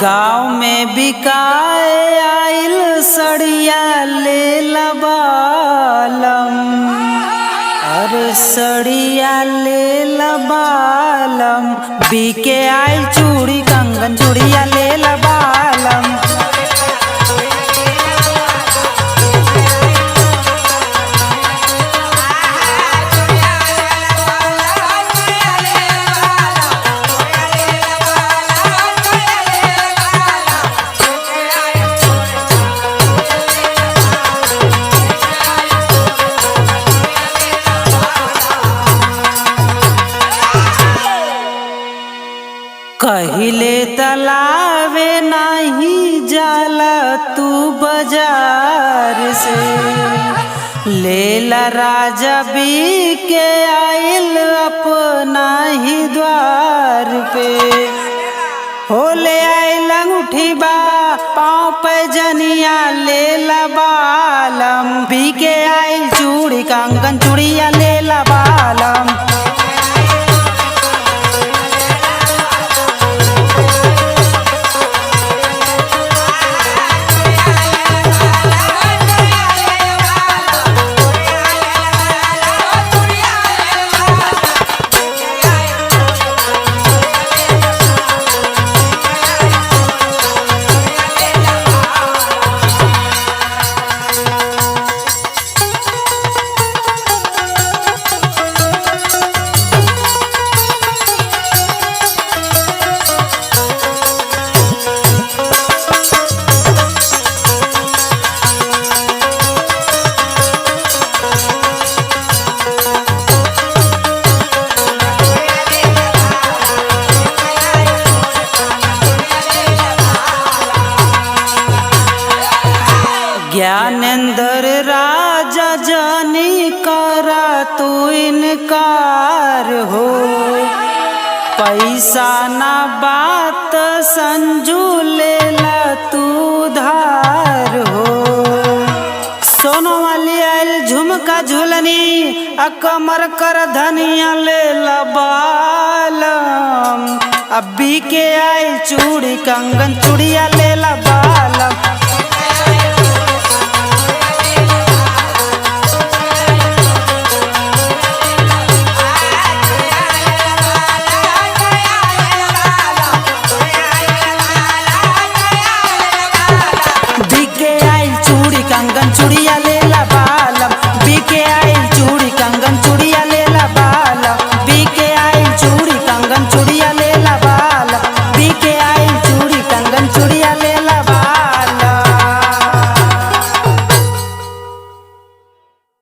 गाँव में बिकाए आइल सड़िया ले लबालम, अरे सड़िया ले लबालम, बीके आइल चूड़ी कंगन चूड़िया ले लबालम। कहिले तलावे नाही जाला तू बाजार से, लेला राजा बी के आइल अपना ही द्वार पे। हो ले आइल अंगूठी बा पाँव पे जनिया लेला बालम, बी के आइल चूड़ी कंगन चूड़िया लेला बालम। ज्ञानेंद्र राजा जानी करा तू इनकार हो, पैसा ना बात संजू लेला तू धार हो। सोनो वाली आयल झुमका झुलनी आ कमर कर धनिया लेला बालम, अब बी के आयल चूड़ी कंगन चूड़िया लेला बालम। चूड़ी कंगन चूड़िया।